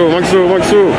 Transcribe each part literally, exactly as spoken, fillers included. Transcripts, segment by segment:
Maxo, Maxo.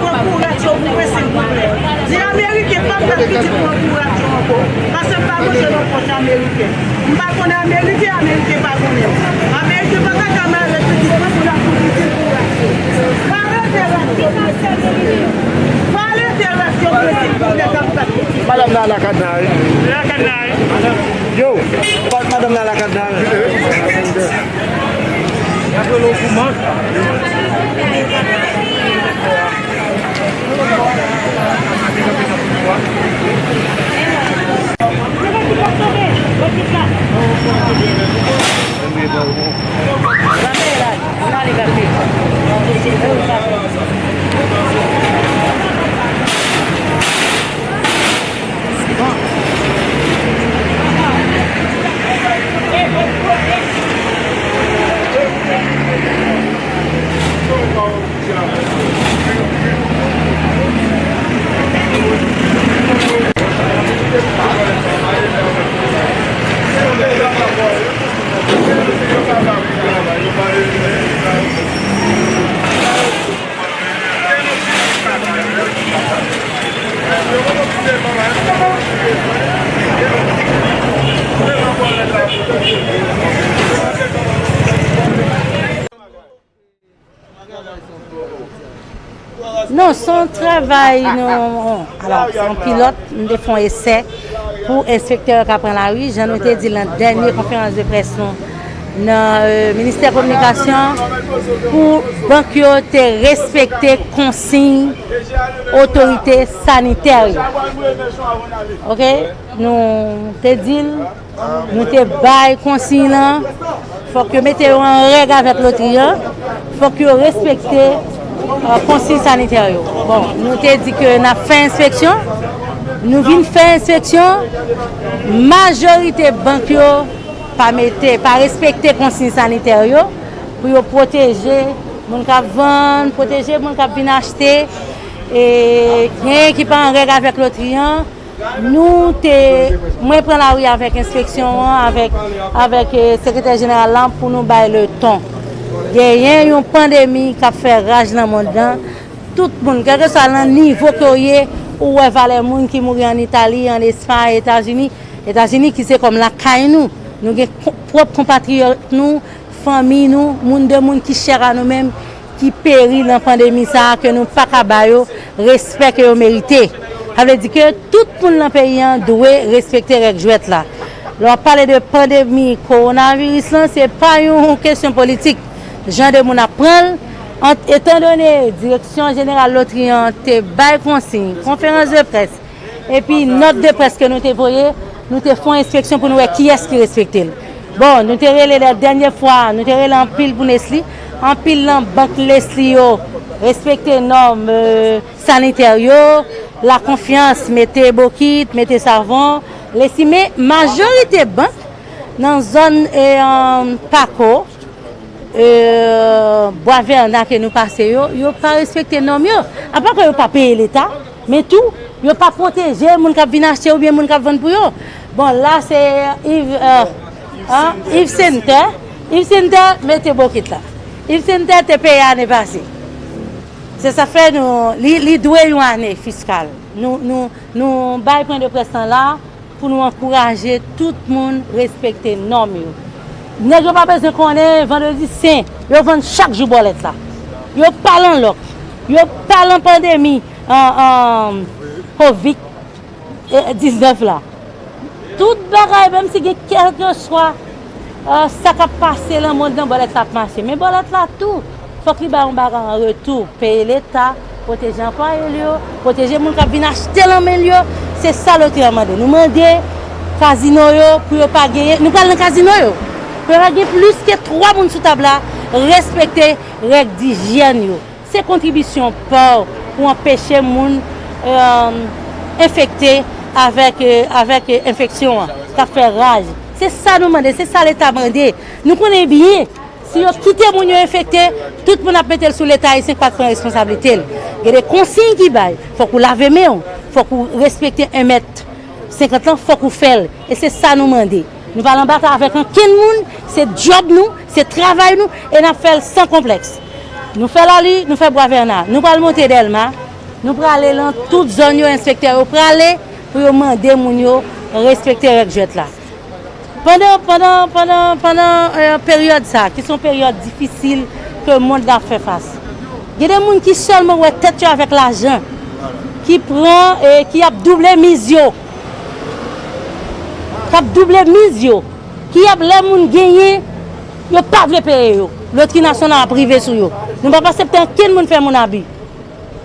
Pran kouraj yo pou mwen, silvouplè. Di Ameriken pa pèp pitit pran kouraj yo ankò. Paske m pa manje nan pòch Ameriken. M pa konnen Ameriken, Ameriken pa konnen m. Ameriken pa ka ka mare pitit mwen pou l ap pou pitit kouraj yo. Pale de rèv yo mwen, silvouplè. Pale de rèv yo mwen, silvouplè, k ap bat pitit. Madanm nan lakadna, wi. Lakadna, wi. Yo, madanm nan lakadna, wi. Non, se yon travay, nou, alò, se yon pilòt, nou te fè yon esè pou enspektè yo ka pran lari, jan nou te di l nan dènye konferans de près nou nan, euh, ministè kominikasyon, pou bank yo te respekte konsiy otorite sanitè yo. Oke? Nou te di l, nou te bay konsiy lan, fòk yo mete yo an règ avèk lotri an, fòk yo respekte, euh, konsiy sanitè yo. Bon, nou te di ke n ap fè enspeksyon, nou vin fè enspeksyon, majorite bank yo pa mete, pa respekte konsiy sanitè yo pou yo pwoteje moun k ap vann, pwoteje moun k ap vin achte, e genyen ki pa an règ avèk lotri an. Nou te, mwen pran lari avèk enspeksyon an, avèk, avèk, eh, sekretè jeneral la pou nou bay le ton. Genyen yon pandemi k ap fè raj nan mond lan. Tout moun, kèlkeswa nan nivo ke w ye, ou wè valè moun ki mouri ann Itali, ann Espay, Etazini. Etazini ki se kòm lakay nou. Nou gen ko-, pwòp konpatriyòt nou, fanmi nou, moun de moun ki chè a nou menm, ki peri nan pandemi sa a, ke nou pa ka ba yo respè ke yo merite. Sa vle di ke tout moun nan peyi an dwe respekte règ jwèt la. Lè w ap pale de pandemi kowonaviris lan, se pa yon kesyon politik. Jan de moun ap pran l, ant-, etandone Direksyon Jeneral Lotri an te bay konsiy, konferans de près, epi nòt de près ke nou te voye, nou te fè yon enspeksyon pou nou wè kiyès ki respekte l. Bon, nou te rele lè dènye fwa, nou te rele anpil pou Nesly. Anpil nan bank Nesly yo respekte nòm, euh, sanitè yo, la konfyans, mete bokit, mete savon. Nesly, men majorite bank nan zòn, e, an, Pako, e, Bwa Vèna ke nou pase yo, yo pa respekte nòm yo. Apa ke yo pa peye Leta, men tou, yo pa pwoteje moun k ap vin achte oubyen moun k ap vann pou yo. Bon, la se Yves, e, an, Yves Center. Yves Center mete bokit la. Yves Center te peye ane pase. Se sa fè nou, li, li dwe yon ane fiskal. Nou, nou, nou bay pwen de près lan la pou nou ankouraje tout moun respekte nòm yo. Nèg yo pa bezwen konnen Vandredi Sen, yo vann chak jou bòlèt la. Yo pa lan lòk, yo pa lan pandemi, an, an, kovid diznèf la. Tout bagay, menm si gen kèlkeswa, e, sa k ap pase lan mond lan, bòlèt la ap mache. Men bòlèt la tou, fòk li bay yon bagay an retou. Peye Leta, pwoteje anplwaye l yo, pwoteje moun k ap vin achte lan men l yo. Se sa lotri a mande. Nou mande kazino yo pou yo pa genyen, nou pral nan kazino yo, pou yo pa gen plis ke twa moun sou tab la, respekte règ dijyèn yo. Se kontribisyon pa w pou anpeche moun, e, enfekte avèk, e, avèk, e, enfeksyon an k ap fè raj. Se sa nou mande, se sa Leta mande. Nou konnen byen, si yo kite moun yo enfekte, tout moun ap mete l sou Leta ayisyen k pa t pran responsablite l. Gen de konsiy ki bay, fòk ou lave men w, fòk ou respekte en mèt senkant lan, fòk ou fè l. E se sa nou mande. Nou pa lan batay avèk ankenn moun, se djòb nou, se travay nou, e n ap fè l san konplèks. Nou fè Lali, nou fè Bwa Vèna, nou pral monte Dèlma, nou prale lan tout zòn yo, enspektè yo prale pou yo mande moun yo respekte règ jwèt la. Pandan, pandan, pandan, pandan, e, peryòd sa, ki se yon peryòd difisil ke mond la ap fè fas, gen de moun ki sèlman wè tèt yo avèk lajan, ki pran e ki ap double miz yo, k ap double miz yo, ki ap, lè moun genyen, yo pa vle peye yo. Lotri nasyonal ap rive sou yo. Nou p ap aksepte ankenn moun fè moun abi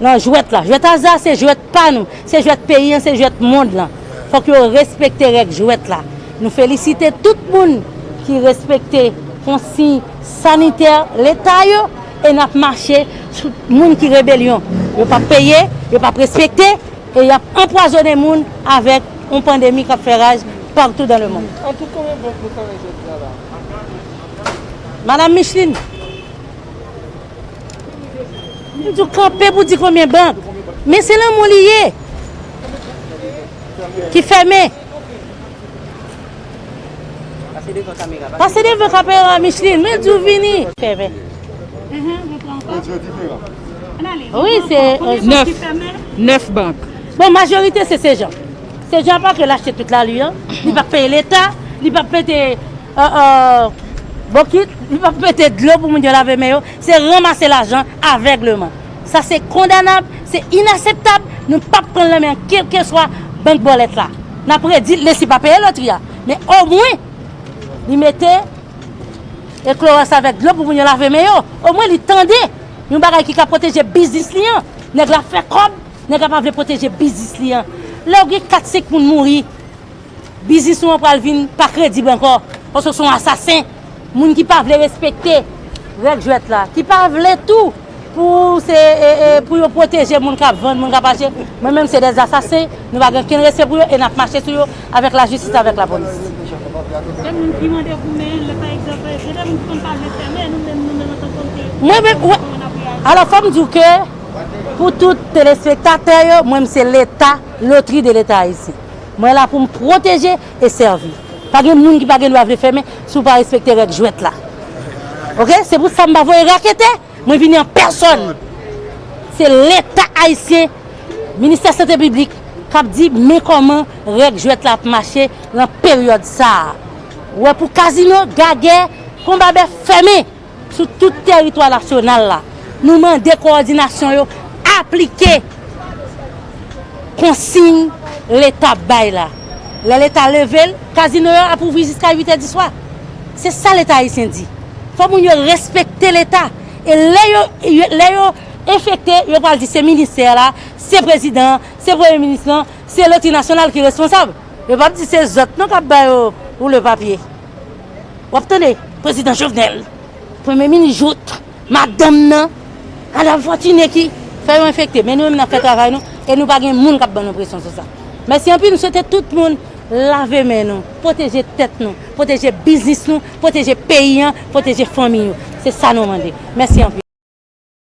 lan jwèt la. Jwèt aza se jwèt pa nou, se jwèt peyi an, se jwèt mond lan. Fòk yo respekte règ jwèt la. Nou felisite tout moun ki respekte konsiy sanitè Leta yo, e n ap mache sou moun ki rebelyon. Yo p ap peye, yo p ap respekte, e y ap anpwazonnen moun avèk yon pandemi k ap fè raj partou dans le monde. An tou, konbyen bank nou kanpe jodi a la? Madam Micheline, m di w kanpe pou di konbyen bank. Men se lanmou li ye. Ki fèmen. Pase devan kamera, pase devan kamera, Micheline, men di w vini. Fèmen. Wi, se, e, nèf, nèf bank. Bon, majorite se Sejan. Sejan pa ke l achte tout lari an. Li p ap peye Leta, li p ap mete, e, e, bokit, li p ap mete dlo pou moun yo lave men yo. Se ranmase lajan avègleman. Sa se kondanab, se inakseptab. Nou p ap pran l nan men kèlkeswa bank bòlèt la. N ap redi l, Nesly pa peye lotri a. Men omwen, li mete e klowòks avèk dlo pou moun yo lave men yo. Omwen li tande yon bagay ki ka pwoteje biznis li an. Nèg la fè kòb, nèg la pa vle pwoteje biznis li an. Lè w gen kat senk moun mouri, biznis ou an pral vin pa kredib ankò, paske w se yon asasen, moun ki pa vle respekte règ jwèt la, ki pa vle tou pou se, e, e, pou yo pwoteje moun k ap vann, moun k ap achte. Mwen menm se dè asasen, nou pa gen okenn respè pou yo e n ap mache sou yo avèk lajistis, avèk lapolis. Gen moun ki mande pou men, lè, pa egzanp, gen de moun ki konn pa vle fèmen, nou menm, nou menm antanke otorite, kòman n ap reyaji? Alò, fò m di w ke pou tout telespektatè yo, mwen m se Leta, lotri de Leta ayisyen. Mwen la pou m pwoteje e sèvi. Pa gen moun ki pa gen dwa vle fèmen si w pa respekte règ jwèt la. Oke? Se pou sa m pa voye raketè, mwen vini an pèsòn. Se Leta ayisyen, Ministè Sante Piblik, k ap di men kòman règ jwèt la ap mache lan peryòd sa a. Ou wè pou kazino, gagè, konba bèf fèmen sou tout teritwa nasyonal la. Nou mande kowòdinasyon yo aplike konsiy Leta bay la. Lè Leta leve l, kazino yo ap ouvri jiska uit è di swa. Se sa Leta ayisyen di. Fò moun yo respekte Leta. E lè yo, yo, lè yo enfekte, yo pral di se ministè la, se prezidan an, se premye minis lan, se lotri nasyonal ki responsab. Yo p ap di se zòt non k ap ba yo woule papye. W ap tande, prezidan Jovenel, premye minis jouk, madanm nan, madanm Fortuné ki fè yo enfekte. Men nou menm n ap fè travay nou e nou pa gen moun k ap ban nou presyon sou sa. Mèsi anpil, m swete tout moun lave men nou, pwoteje tèt nou, pwoteje biznis nou, pwoteje peyi an, pwoteje fanmi nou. Se sa nou mande. Mèsi anpil.